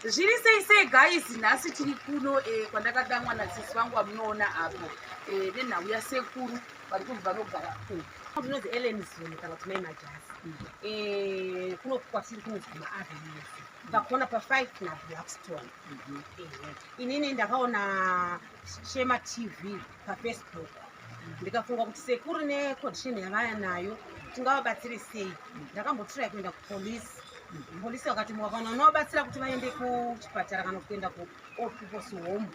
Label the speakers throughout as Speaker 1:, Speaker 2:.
Speaker 1: Zviri sei sei guys, nhasi tiri kuno eh, kwandakadamwa nasisi vangu vamunoona apo eh, nenhau yasekuru vari kunzi vanogara ku
Speaker 2: Ndinonzi Ellen Zulu kana kuti Mai Majasi. Eh, kuno kwatiri kunonzi kumaavenues pakona pa5 naBlackstone. Eh, inini ndakaona Shema TV paFacebook ndikafunga kuti sekuru necondition yavaya nayo tingavabatsire sei. Ndakambotirai kuenda kupolisi, polisi vakati mukakaona unovabatsira kuti vaende kuchipatara kana kuenda ku old people's home,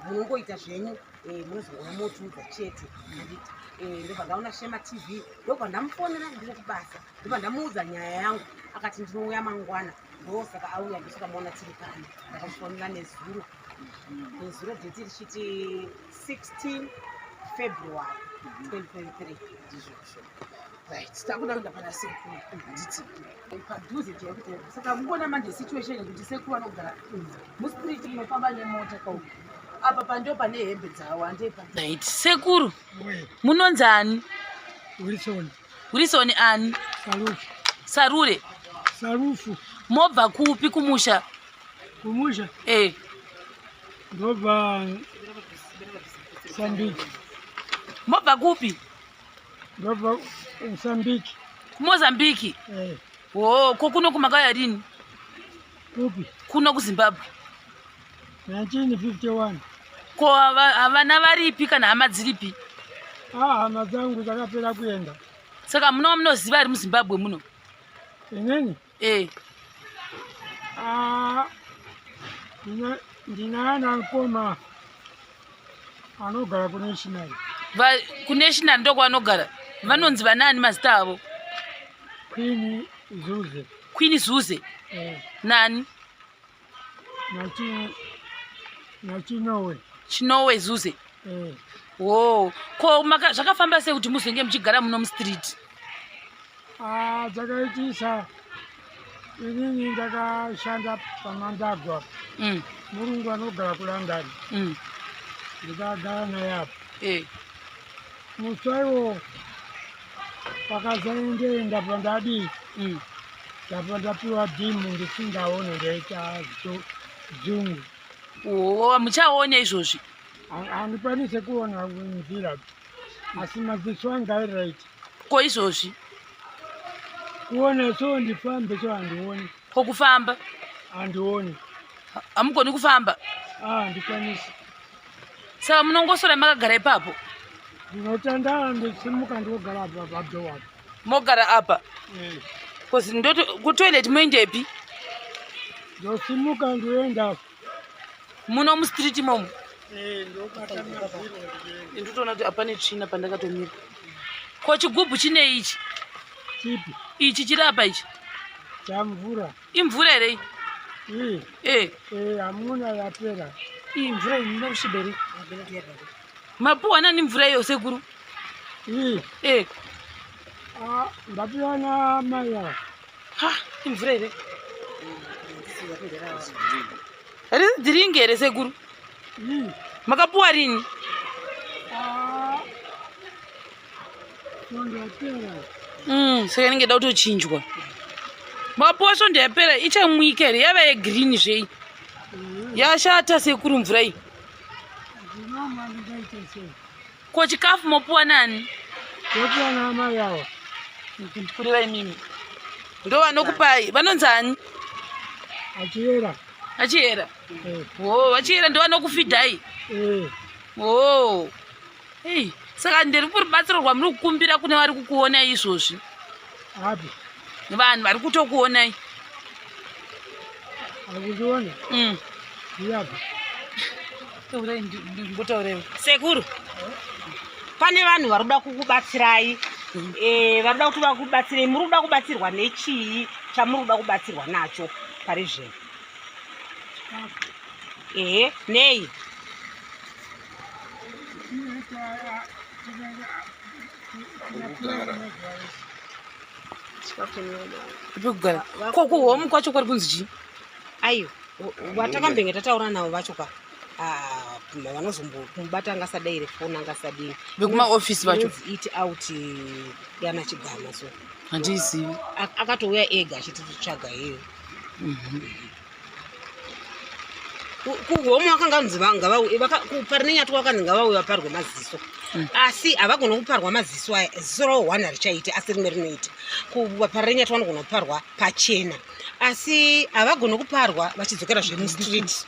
Speaker 2: munongoita zvenyu, munozouya motiudza chete, handiti? Ndobva ndaona Shema TV, ndobva ndamufonera ndiri kubasa, ndobva ndamuudza nyaya yangu, akati ndinouya mangwana. Ndosaka auya, ndosaka maona tiri pano. Ndakamufonera nezuro, nezuro date richiti 16 February 2023.
Speaker 1: Ndizvozvo. Right, takuda kuenda pana sekuru, handiti? Padhuze chaipo chaipo. Saka mukuona manje situation yekuti sekuru vanogara mustreet munofamba nemota kau apa pando pane hembe dzavo, handei. Right, sekuru, munonzi ani?
Speaker 3: Wilson.
Speaker 1: Wilson ani?
Speaker 3: Sarufu.
Speaker 1: Sarure?
Speaker 3: Sarufu.
Speaker 1: Mobva kupi kumusha?
Speaker 3: Kumusha?
Speaker 1: Eh.
Speaker 3: Ndobva Mozambique.
Speaker 1: Mobva kupi?
Speaker 3: Ndobva Mozambique.
Speaker 1: KuMozambique?
Speaker 3: Eh.
Speaker 1: Oh, ko kuno kumakauya rini?
Speaker 3: Kupi?
Speaker 1: Kuno kuZimbabwe.
Speaker 3: 1951.
Speaker 1: Ko havana varipi kana hama dziripi?
Speaker 3: Ah, hama dzangu dzakapera kuenda.
Speaker 1: Saka muno munoziva ari muZimbabwe muno?
Speaker 3: Inini?
Speaker 1: Eh.
Speaker 3: Ah, ndina ana mkoma anogara kuNational.
Speaker 1: KuNational ndokwavanogara. Vanonzi vanani mazita avo?
Speaker 3: Queen Zuze.
Speaker 1: Queen Zuze?
Speaker 3: Eh.
Speaker 1: Nani?
Speaker 3: NaChinowe.
Speaker 1: Chinowe Zuze?
Speaker 3: Eh.
Speaker 1: Oh, ko zvakafamba sei kuti muzenge muchigara muno mustreet?
Speaker 3: Ah, dzakaitisa inini ndakashanda paMandagwa. Murungu anogara kuLondon. Ndikagara naye apo.
Speaker 1: Eh.
Speaker 3: Mutsvaiwo pakazaendeenda pandadii. Ndabva ndapiwa dhimu, ndisingaone, ndaita dzungu.
Speaker 1: Oh, muchaone izvozvi?
Speaker 3: Handikwanise kuona nzira, asi maziso anga ari right.
Speaker 1: Ko izvozvi?
Speaker 3: Kuona so ndifambe so handioni.
Speaker 1: Ko kufamba?
Speaker 3: Handioni.
Speaker 1: Hamugoni kufamba?
Speaker 3: Ah, handikwanisi.
Speaker 1: Saka munongosora makagara ipapo?
Speaker 3: Ndinotandara, ndisimuka, ndogara apa padoor apo.
Speaker 1: Mogara apa?
Speaker 3: Eh.
Speaker 1: Kozi ndoto kutoilet moendepi?
Speaker 3: Ndosimuka ndoenda.
Speaker 1: Muno mustreet imomo?
Speaker 3: Eh, ndobata maziro ndichienda.
Speaker 1: Ndotoona kuti apane tsvina pandakatomira. Ko chigubhu chine ichi?
Speaker 3: Chipi?
Speaker 1: Ichi chiri apa ichi?
Speaker 3: Chamvura.
Speaker 1: Imvura here iyi?
Speaker 3: Iyi?
Speaker 1: Eh.
Speaker 3: Eh, hamuna, yapera.
Speaker 1: Iyi mvura iyi inoda kusviba here? Mapuwa nani mvura iyo, sekuru?
Speaker 3: Iyi?
Speaker 1: Eh.
Speaker 3: Ah, ndapiwa namai ava.
Speaker 1: Ha, imvura here? Harisi dhiringi here, sekuru?
Speaker 3: Iyi?
Speaker 1: Makapuwa rini?
Speaker 3: Ah, svondo yapera.
Speaker 1: Saka inenge ida kutochinjwa. Makapuwa svondo yapera, ichamwika here? Yava yegreen zvei? Yashata, sekuru, mvura iyi.
Speaker 3: Ndinomwa, ndingaite sei?
Speaker 1: Ko chikafu mopuwa nani?
Speaker 3: Ndopiwa namai ava.
Speaker 1: Kureva imimi ndo vanokupai, vanonzi ani?
Speaker 3: Achiyera.
Speaker 1: Achiyera?
Speaker 3: Eh.
Speaker 1: O, vachiyera ndo vanokufidhai?
Speaker 3: Eh.
Speaker 1: O, ei, saka nderipi rubatsiro rwamuri kukumbira kune vari kukuonai izvozvi?
Speaker 3: Api?
Speaker 1: Vanhu vari kutokuonai.
Speaker 3: Akundiona?
Speaker 1: Mm.
Speaker 3: Ndiyapi?
Speaker 1: Taurai, ndimbotauraiwo.
Speaker 2: Sekuru, pane vanhu vari kuda kukubatsirai, vari kuda kuti vakubatsirei. Muri kuda kubatsirwa nechii chamuri kuda kubatsirwa nacho pari zvino? Ehe, nei?
Speaker 1: Pekugara. Ko kuhome kwacho kwari kunzi chii?
Speaker 2: Aiwa, vatakambenge tataura navo vacho ka, ah, vanozombomubata angasadai foni, angasadini.
Speaker 1: Vekumaofisi vacho?
Speaker 2: It out yana Chigama so.
Speaker 1: Handizivi.
Speaker 2: Akatouya ega achiti titsvaga iyeyo. Kuhome vakanga vanzi ngavauye, kuParirenyatwa vakanzi ngavauye vaparwe maziso, asi havagoni kuparwa maziso aya. Ziso ravo one harichaiti, asi rimwe rinoita. KuParirenyatwa vanogona kuparwa pachena, asi havagoni kuparwa vachidzokera zvemustreet.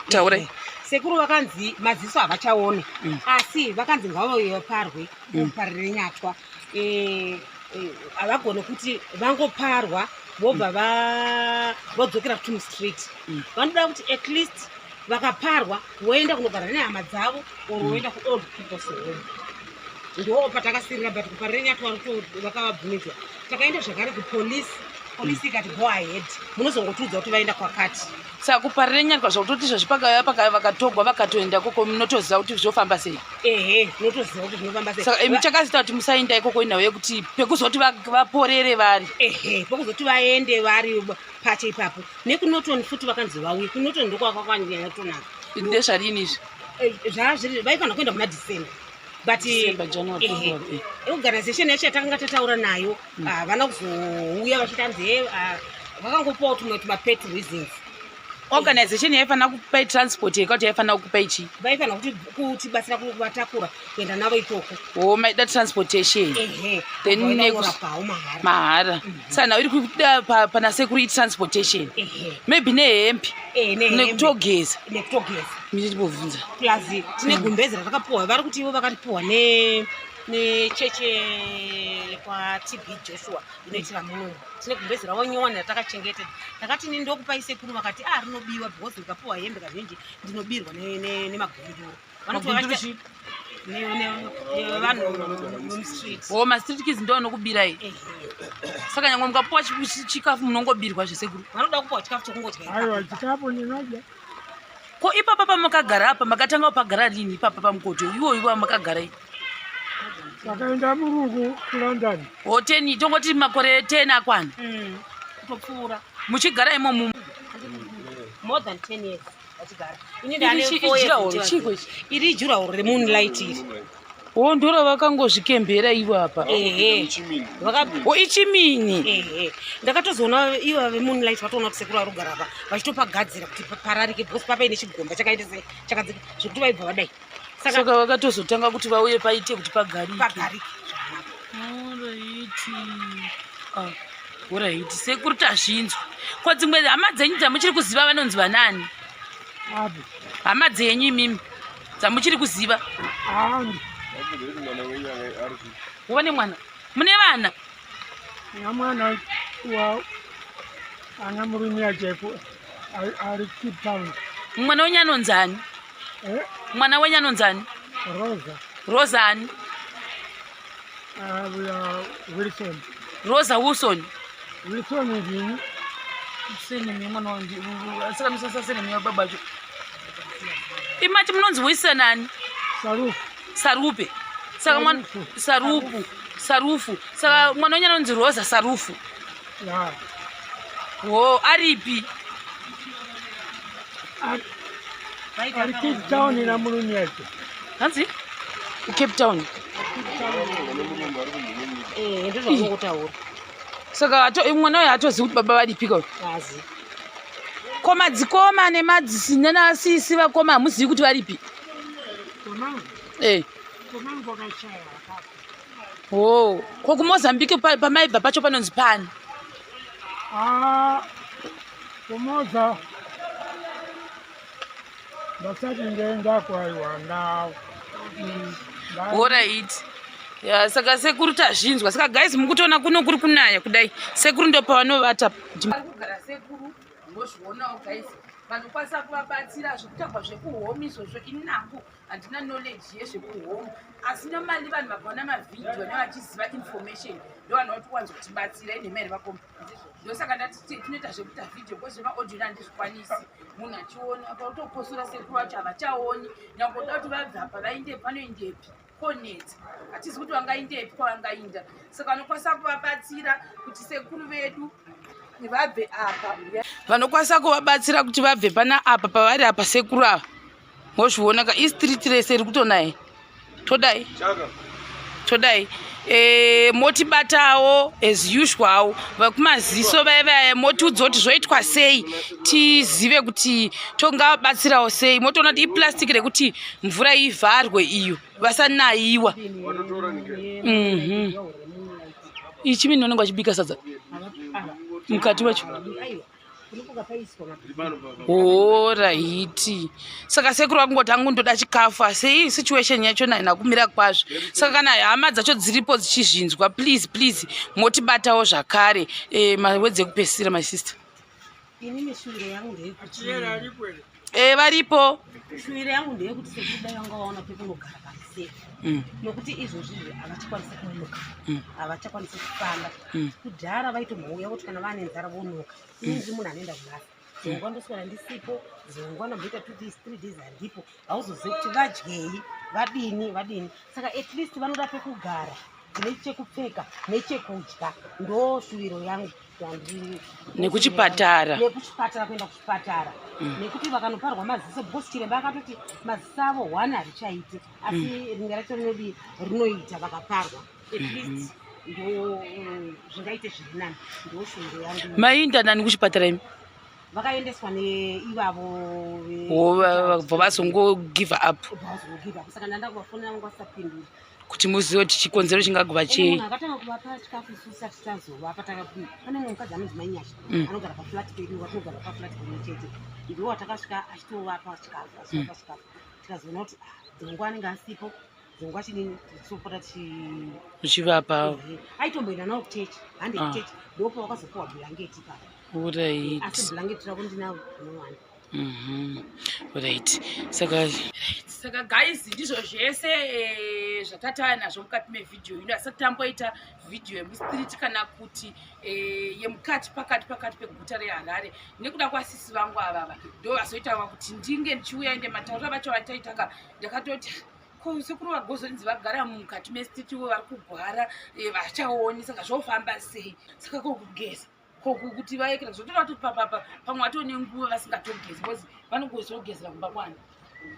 Speaker 1: Taurai.
Speaker 2: Sekuru vakanzi maziso havachaone, asi vakanzi ngavauye vaparwe kuParirenyatwa. Havagoni kuti vangoparwa vobva vodzokera futi mustreet. Vanoda kuti at least vakaparwa voenda kunogara nehama dzavo or voenda kuold people's home. Ndo patakasirira, but kuParirenyatwa vakavabvumidzwa. Takaenda zvakare kupolisi, polisi ikati go ahead, munozongotiudza kuti vaenda kwakati.
Speaker 1: Saka kuParirenyatwa zvakutoti izvozvi pakauya vakatogwa vakatoenda ikoko, munotoziva kuti zvofamba sei?
Speaker 2: Ehe, unotoziva kuti zvinofamba sei.
Speaker 1: Saka imi chakazita kuti musaenda ikoko inhau yekuti pekuzoti vaporere vari?
Speaker 2: Ehe, pokuzoti vaende vari pacho ipapo. NekuNorton futi vakanzi vauye kuNorton, ndokwakakwanyanya kutonaka.
Speaker 1: Ndezvarini izvi?
Speaker 2: Zvazviri vaifanira kuenda muna December, but
Speaker 1: December, January,
Speaker 2: ehe,
Speaker 1: February.
Speaker 2: Organization yacho yatakanga tataura nayo havana kuzouya vachiti anzi he, vakangopawo tumwe tumapet reasons.
Speaker 1: Organization yaifanira kupai transport yeka kuti yaifanira kukupai chii?
Speaker 2: Vaifanira kutibatsira kuvatakura kuenda navo ikoko.
Speaker 1: O, maida transportation?
Speaker 2: Ehe.
Speaker 1: Then
Speaker 2: Vaida kurapawo mahara.
Speaker 1: Mahara. Saka nhau iri kuda pana sekuru itransportation?
Speaker 2: Ehe.
Speaker 1: Maybe nehembe?
Speaker 2: Nehembe.
Speaker 1: Nekutogeza?
Speaker 2: Nekutogeza.
Speaker 1: Michibobvunza.
Speaker 2: Plus tine gumbezi ratakapuwa, vari kuti ivo vakatipuwa necheche kwaTB Joshua inoitira munomu. Tine gumbezi ravo nyowani ratakachengeta. Takati ini ndokupai sekuru, vakati a rinobiwa, because ndikapuwa hembe kazhinji ndinobirwa nemagunduru. Vanoti
Speaker 1: Magunduru chii?
Speaker 2: Nevanhu mumustreet.
Speaker 1: O, mastreet kids ndo vanokubirai?
Speaker 2: Ehe.
Speaker 1: Saka nyangwe mukapuwa chikafu munongobirwa zvesekuru?
Speaker 2: Vanoda kupuwa chikafu chokungodya.
Speaker 3: Aiwa, chikafu ndinodya.
Speaker 1: Ko ipapa pamakagara apa, makatanga kupagara rini ipapa pamukoto iwo iwo makagara i?
Speaker 3: Takaenda murungu kuLondon.
Speaker 1: O, 10, tongoti makore 10 akwana?
Speaker 2: Kutopfuura.
Speaker 1: Muchigara imomo?
Speaker 2: More than 10 years vachigara. Ini
Speaker 1: Iri
Speaker 2: ndane 4 years
Speaker 1: ijurahoro,
Speaker 2: ndichivaziva.
Speaker 1: chiiko ichi?
Speaker 2: Iri ijurahoro reMoonlight iri.
Speaker 1: O, ndora vakangozvikembera ivo apa?
Speaker 2: Ehe.
Speaker 1: O, ichimini?
Speaker 2: Ehe, ndakatozoona ivo veMoonlight vatoona kuti sekuru vari kugara apa, vachitopagadzira kuti pararike, because papaine chigomba chakaita se chakadzika zvekuti vaibva vadai. Saka
Speaker 1: Saka vakatozotanga kuti vauye paite kuti pagarike.
Speaker 2: Pagarike zvakanaka.
Speaker 1: Alright. Ah, alright, sekuru, tazvinzwa. Ko dzimwe hama dzenyu dzamuchiri kuziva vanonzi vanani?
Speaker 3: Apo?
Speaker 1: Hama dzenyu imimi dzamuchiri kuziva.
Speaker 3: Andi.
Speaker 1: Uva nemwana, mune vana?
Speaker 3: Namwana wa ana murume achepo ari Cape Town.
Speaker 1: Mwana wenyu anonzani?
Speaker 3: Eh?
Speaker 1: Mwana wenyu anonzani?
Speaker 3: Rosa.
Speaker 1: Rosa ani?
Speaker 3: Ya Wilson.
Speaker 1: Rosa Wilson?
Speaker 3: Wilson ndini.
Speaker 1: Surname yemwana wandi, saka misasa surname yababacho imati munonzi Wilson ani?
Speaker 3: Sarufu.
Speaker 1: Sarupe. Saka mwana
Speaker 3: Sarufu.
Speaker 1: Sarupu, Sarufu. Saka mwana wenyu anonzi Rosa Sarufu?
Speaker 3: Ya.
Speaker 1: Ho, aripi?
Speaker 3: Ari Cape Town na murume yacho.
Speaker 1: Hanzi kuCape Town?
Speaker 2: Ehe, ndozvaunongotaura.
Speaker 1: Saka mwana uyu hatozivi kuti baba varipika?
Speaker 2: Azi.
Speaker 1: Ko madzikoma nemadzisi nenasisi vakoma hamuzivi kuti varipi?
Speaker 3: Komangu. Komangu akashaya, akafa.
Speaker 1: Ho, ko kuMozambique pamaibva pacho panonzi pani?
Speaker 3: Ah, kuMoza ndasati ndaendako, aiwa, ndao.
Speaker 1: Alright. Ya, saka sekuru tazvinzwa. Saka guys, mukutoona kuno kuri kunaya kudai, sekuru ndo pavanovata kugara. Sekuru ngozvionawo guys, vanokwanisa kuvabatsira zvekutagwa zvekuhome izvozvo, ini nangu handina knowledge yezvekuhome, asi normally vanhu vakaona mavhidhiyo nevachiziva information ndo vanhu vatowanza kutibatsira. Inhema here vakoma? Ndosaka ndati tinoita zvekuita vhidhiyo, because zvemaaudio handizvikwanisi munhu achiona. Pautokosora, sekuru vacho havachaoni. Nyange uda kuti vabva apa vaendepi, vanoendepi? Konetsa, hatizi kuti vangaendepi kwavangainda. Saka vanokwanisa kuvabatsira kuti sekuru vedu vabve apa, vanokwanisa kuvabatsira kuti vabve pana apa pavari apa. Sekuru ava mozviona ka, istreet rese iri kutonaya. Todai, todai. Motibatawo as usual, vekumaziso vaya vaya, motiudza kuti zvoitwa sei, tizive kuti tongabatsirawo sei. Motoona kuti iplastic rekuti mvura ivharwe iyo, vasanayiwa. Ichi mini vanenge vachibika sadza mukati macho. Alright, saka sekuru vakungoti hangu ndoda chikafu, asi iyi situation yachona haina kumira kwazvo. Saka kana hama dzacho dziripo dzichizvinzwa, please, please, motibatawo zvakare. Mawedze ekupedzisira, my sister?
Speaker 2: Inini shuviro yangu ndeyekuti
Speaker 1: Varipo.
Speaker 2: Shuviro yangu ndeyekuti sekuru dai vanga vaona pekunogara pasafe, nokuti izvozvizvi havachakwanisi kumuka, havachakwanisi kufamba. Kudhara vaitombouya kuti kana vane nzara vonoka. Ini ndiri munhu anoenda kubasa, zongwa ndoswera ndisipo, zongwa ndamboita 2 days, 3 days handipo, hauzozivi kuti vadyei, vadini vadini. Saka at least vanoda pekugara nechekupfeka nechekudya. Ndo shuviro yangu.
Speaker 1: Nekuchipatara.
Speaker 2: Nekuchipatara, kuenda kuchipatara, nekuti vakanoparwa maziso, because chiremba akatoti maziso avo one harichaiti, asi rimwe racho rinodii, rinoita vakaparwa. At least ndo zvingaite zviri nani. Ndo shuviro yangu.
Speaker 1: Mainda nani kuchipatara imi?
Speaker 2: Vakaendeswa neivavo.
Speaker 1: Vabva vazongogive up.
Speaker 2: Vazongogive up. Saka ndanda kuvafonera, vangu vasapinduri.
Speaker 1: Kuti muzive kuti chikonzero chingagova chei.
Speaker 2: Munhu akatanga kuvapa chikafu, isusu sati tazovapa, pane mumwe mukadzi anonzi Mainyasha, anogara paflat pedu, watinogara paflat pamwe chete. Ndiwo watakasvika achitovapa chikafu, achivapa chikafu. Tikazoona kuti, ah, dzimwe nguva anenge asipo, dzimwe nguva chidini, tichipota tichi
Speaker 1: Uchivapa.
Speaker 2: Aitomboenda nawo kuchechi, hande kuchechi, ndopa wakazopiwa bhurangeti papa. Asi bhurangeti rako ndinawo rinowanda.
Speaker 1: Right, saka guys, ndizvo zvese zvatatava nazvo mukati mevhidhiyo ino. Asati tamboita vhidhiyo yemustreet kana kuti yemukati pakati peguta reHarare, nekuda kwasisi vangu avava ndo vazoitawa kuti ndinge ndichiuya. Ende matauriro vacho vataitaka, ndakatoti ko sekuru vagozonzi vagara mukati mestreet, ivo vari kugwara, vachaoni, saka zvofamba sei? Saka kokugeza, kuti vaekera zvotoda kuti papapa pamwe vatone nguva vasingatogezi, because vanongozogezera kumba kwani,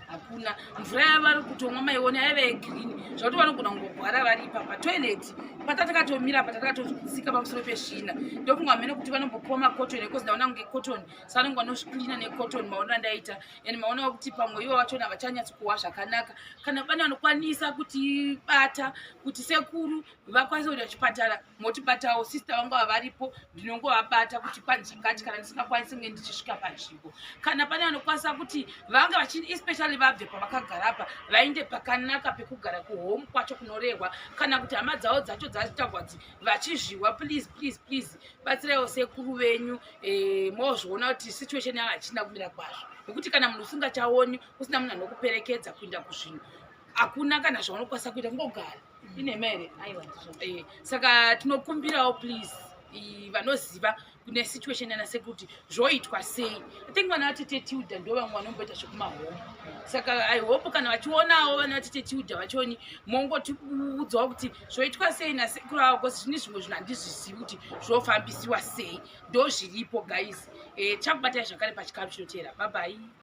Speaker 1: hakuna mvura yavari kutomwa. Maiona yaiva yegreen, zvakuti vanogona kungogwara vari ipapa. Toilet patakatomira, patakatotsika pamusoro pesvina, ndofunga mhene kuti vanombopiwa macotton, because ndaona kunge cotton, saka vanenge vanozvicleana necotton. Maona ndaita and maonawo kuti pamwe ivo vachona vachanyatsokuwa zvakanaka. Kana pane vanokwanisa kutibata kuti sekuru vakwanise kuenda kuchipatara, motibatawo. Sister vangu havaripo, ndinongovabata kuti pane zvakati kana ndisingakwanisi kunge ndichisvika panzvimbo. Kana pane vanokwanisa kuti vanga vachi, especially vabve pavakagara apa, vainde pakanaka pekugara, kuhome kwacho kunorehwa, kana kuti hama dzavo dzacho dzachitagwa vachizviwa, please, please, please, batsiraiwo sekuru venyu. Mozviona kuti situation yavo hachina kumira kwazvo, nekuti kana munhu usingachaoni, usina munhu anokuperekedza kuenda kuzvinhu, hakuna kana zvaunokwanisa kuita, kungogara. Inhema here?
Speaker 2: Aiwa, ndizvo.
Speaker 1: Saka tinokumbirawo, please, vanoziva kune situation yana sekuti zvoitwa sei. I think vana vatete Tilda ndo vamwe vanomboita zvekumahome, saka I hope kana vachionawo vana vatete Tilda vachoni, mongotiudzawo kuti zvoitwa sei nasekuru avo, because zvine zvimwe zvinhu handizvizivi kuti zvofambisiwa sei. Ndo zviripo, guys. Chakubatai zvakare pachikamu chinoteera. Bye bye.